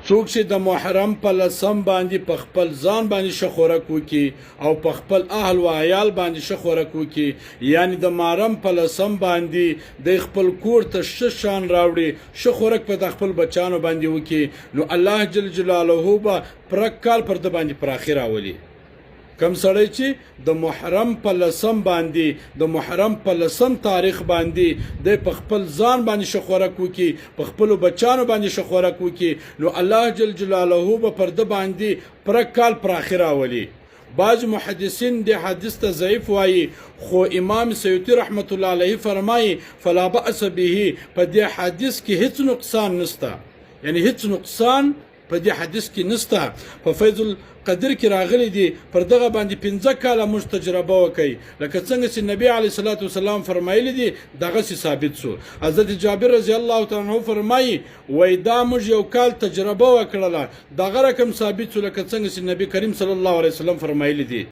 څوک چې د محرم په لسم باندې په خپل ځان باندې ښه خورک وکړي او په خپل اهل و عیال باندې ښه خورک وکړي، یعنی د محرم په لسم باندې دی خپل کور ته ښه شان راوړي، ښه خورک په د خپل بچانو باندې وکړي، نو الله جل جلاله به پرک کال پر ده باندې پراخي راولي. کوم سړی چې د محرم په لسم باندې، د محرم په لسم تاریخ باندې دی په خپل ځان باندې ښه خورک وکړي، په خپلو بچانو باندې ښه خورک وکړي، نو الله جل جلاله به پر ده باندې پرک کال پراخي راولي. بعض محدثین دې حدیث ته ضعیف وایي، خو امام سیوطي رحمت الله علیه فرمایي فلا بأس به، په دې حدیث کې هیڅ نقصان نشته، یعنی هیڅ نقصان په دې حدیث کې نشته. په فیض القدیر کې راغلي دي، پر دغه باندې 5 کاله موږ تجربه وکړئ، لکه څنګه چې نبی علیه الصلاة والسلام فرمایلي دي دغسې ثابت شو. حضرت جابر رضی الله تعالی عنه فرمایي وایي دا موږ یو کال تجربه وکړله، دغه رقم ثابت شو لکه څنګه چې نبی کریم صلی الله علیه وسلم فرمایلي دي.